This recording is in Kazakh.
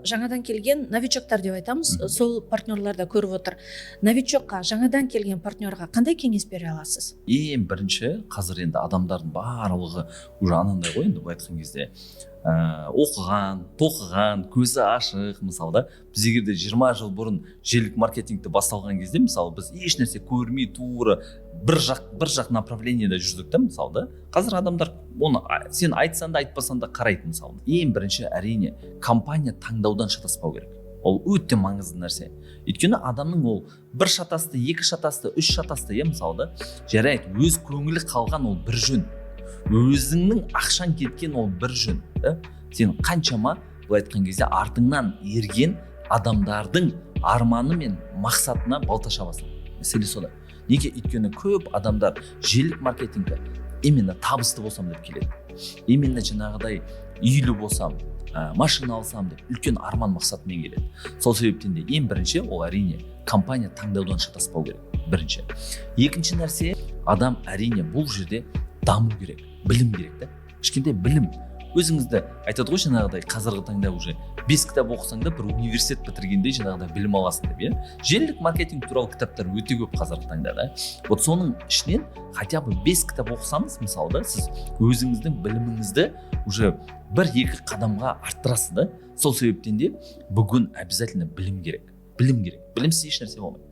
Жаңадан келген новичоктар деп айтамыз, сол партнерлар да көріп отыр. Новичокқа, жаңадан келген партнерға қандай кеңес бере аласыз? Ең бірінші, қазір енді адамдардың барлығы уже анандай ғой енді, былай айтқан кезде, оқыған тоқыған, көзі ашық. Мысалы да, біз егер де 20 жыл бұрын желілік маркетингті басталған кезде, мысалы, біз еш нәрсе көрмей, тура бір жақ направлениеде жүрдік та. Мысалы да, қазір адамдар оны сен айтсаң да, айтпасаң да қарайды. Мысалы, ең бірінші, әрине, компания таңдаудан шатаспау керек. Ол өте маңызды нәрсе, өйткені адамның ол бір шатасты, екі шатасты, үш шатасты, иә. Мысалы да, жарайды, өз көңілі қалған ол бір жөн, өзіңнің ақшаң кеткен ол бір жөн да. Сен қаншама, былай айтқан кезде, артыңнан ерген адамдардың арманы мен мақсатына балта шабасың. Мәселе сода. Неге? Өйткені көп адамдар желілік маркетингке именно табысты болсам деп келеді, именно жаңағыдай үйлі болсам, машина алсам деп үлкен арман мақсатымен келеді. Сол себептен де ең бірінші ол, әрине, компания таңдаудан шатаспау керек бірінші. Екінші нәрсе, адам, әрине, бұл жерде даму керек, білім керек та, кішкентай білім. Өзіңізді айтады ғой жаңағыдай, қазіргі таңда уже бес кітап оқысаң да, бір университет бітіргендей жаңағыдай білім аласың деп, иә. Желілік маркетинг туралы кітаптар өте көп қазіргі таңда да. Вот соның ішінен хотя бы бес кітап оқысаңыз, мысалы да, сіз өзіңіздің біліміңізді уже бір екі қадамға арттырасыз да. Сол себептен де бүгін обязательно білім керек, білім керек. Білімсіз еш нәрсе болмайды.